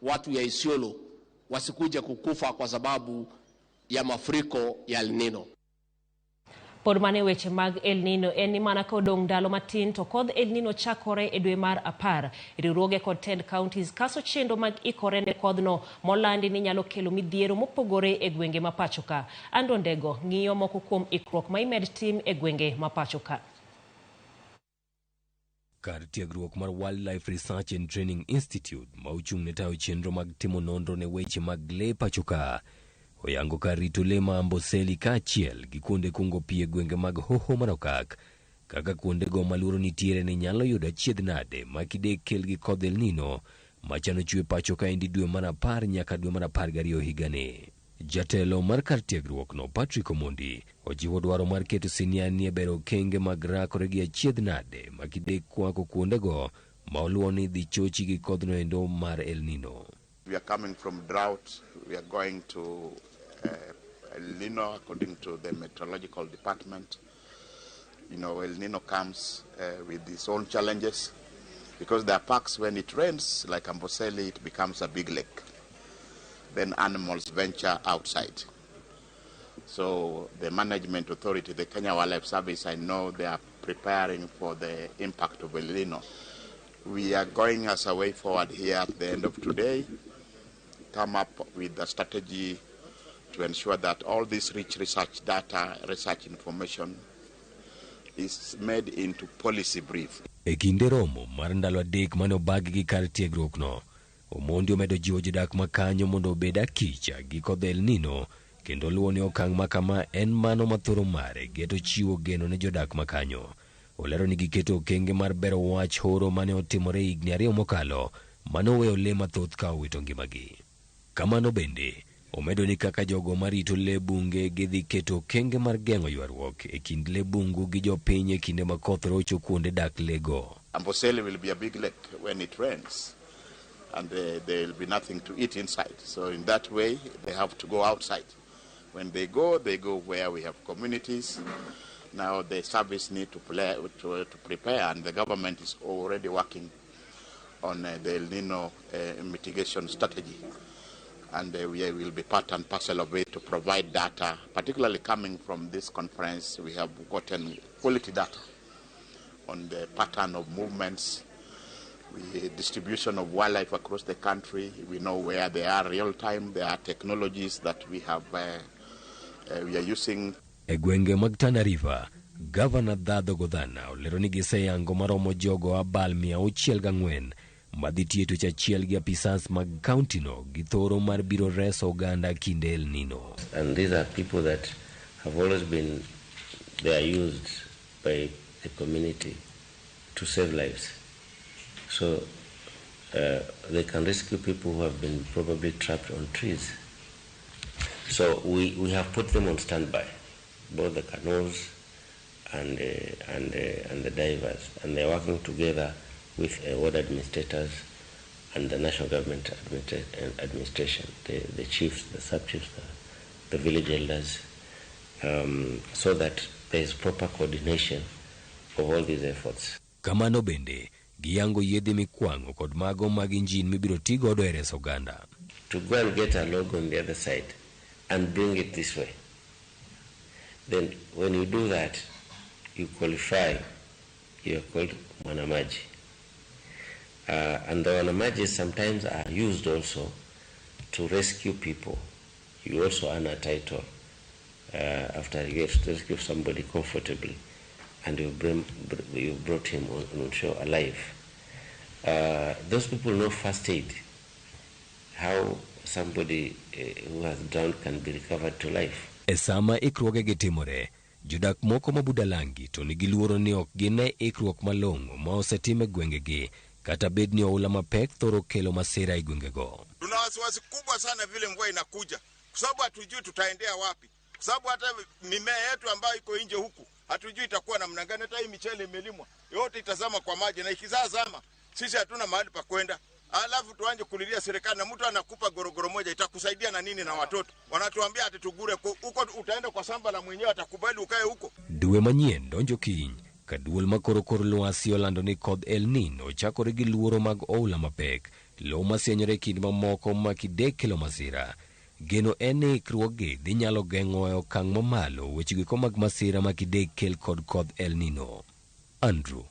Watu ya Isiolo wasikuje kukufa kwa sababu ya mafuriko ya El Nino. Pod mane weche mag El Nino en ni mana ka odong' ndalo matin to kodh El Nino chakore e dwe mar 10. Riwruoge kod tend counties kaso chenro mag ikore ne kodhno molandi ni nyalo kelo midhiero mopogore e gwenge ma pacho ka. Andrew Ndego ng'iyo moko kuom ikruok ma imed tim e gwenge ma pacho ka. Kar tiegruok mar Wildlife Research and Training Institute ma ochung' ne tayo chenro mag timo nonro ne weche mag lee pacho ka oyango kar rito lee ma Amboseli kaachiel gi kuonde kungo pi e gwenge mag Hoho mar Okak kaka kuondego ma luoro nitiere ni nyalo yudo achiedh nade ma kidek kel gi kodh El Nino machano chwe pacho kaendi dwe mar 10 nyaka dwe mar 12 higani. Jatelo mar kar tiegruok no Patrick Omondi ojiwo dwaro mar keto siniani e bero okenge mag rakore gi achiedh nade ma kidek kwako kuondego ma oluwo ni dhi chochi gi kodhno endo mar El Nino. We are coming from drought. We are going to El Nino according to the meteorological department. El Nino comes with its own challenges because there are parks when it rains, like Amboseli, it becomes a big lake. Then animals venture outside. So the management authority, the Kenya Wildlife Service, I know they are preparing for the impact of El Nino. We are going as a way forward here at the end of today, come up with a strategy to ensure that all this rich research data, research information is made into policy brief. E kinde romo mar ndalo 3 mane obag gi kar tiegruok no, Omondi omedo jiwo jodak ma kanyo mondo obed akicha gi kodh El Nino kendo luwo ni okang' ma kama en mano ma thoro mare geto chiwo geno ne jodak ma kanyo. Olero ni giketo okenge mar bero wach horo mane otimore higni 2 mokalo mane oweyo lee mathoth ka owito ngimagi. Kamano bende, omedo ni kaka jogo marito lee bunge gidhi keto okenge mar geng'o ywaruok e kind lee bungu gi jopiny e kinde ma koth rocho kuonde dak lee go. Amboseli will be a big lake when it rains, and there will be nothing to eat inside. So in that way, they have to go outside. When they go, they go where we have communities. Now the service need to prepare, and the government is already working on the El Nino mitigation strategy. And we will be part and parcel of it to provide data, particularly coming from this conference. We have gotten quality data on the pattern of movements, the distribution of wildlife across the country. We know where they are real time. There are technologies that we are using. E gwenge mag Tana River, Governor Dhadho Godhana olero ni giseyango maromo jogo abal 604 madhi tiyo tich achiel gi apisas mag kaunti no gi thoro mar biro reso oganda kinde El Nino. And these are people that have always been, they are used by the community to save lives. So they can rescue people who have been probably trapped on trees. So we have put them on standby, both the canoes and the divers, and they're working together with ward administrators and the national government administration, the chiefs, the sub-chiefs, the village elders, so that there is proper coordination of all these efforts. Kamano bende, giyango yedhe mikwang'o kod mago mag injin mibiro ti godo e reso oganda. To go and get a log on the other side and bring it this way. Then when you do that, you qualify, you are called mwanamaji. And the wanamaji sometimes are used also to rescue people. You also earn a title after you rescue somebody comfortably and you brought him on shore alive. Those people know first aid, how somebody who has drowned can be recovered to life. E sama ikruogegi timore, jodak moko ma Budalangi to nigi luoro ni ok gine ikruok malong'o ma osetim e gwengegi kata bed ni oula mapek thoro kelo masira e gwengego. Tuna wasiwasi kubwa sana vile mvua inakuja, kwa sababu hatujui tutaendea wapi, kwa sababu hata mimea yetu ambayo iko nje huku hatujui itakuwa namna gani. Hata hii michele imelimwa yote itazama kwa maji, na ikizazama sisi hatuna mahali pa kwenda. Alafu tuanze kulilia serikali, na mtu anakupa gorogoro moja itakusaidia na nini? Na watoto wanatuambia ati tugure huko, utaenda kwa shamba la mwenyewe atakubali ukae huko? Dwe manyien donjo kiny ka duol makoro kor lwasi olando ni kodh El Nino chakore gi luoro mag oula mapek Lowo masienyore e kind mamoko ma kidek kelo masira. Geno en ni ikruokgi dhi nyalo geng'o e okang' mamalo weche goeko mag masira ma kidek kel kod kodh El Nino. Andrew.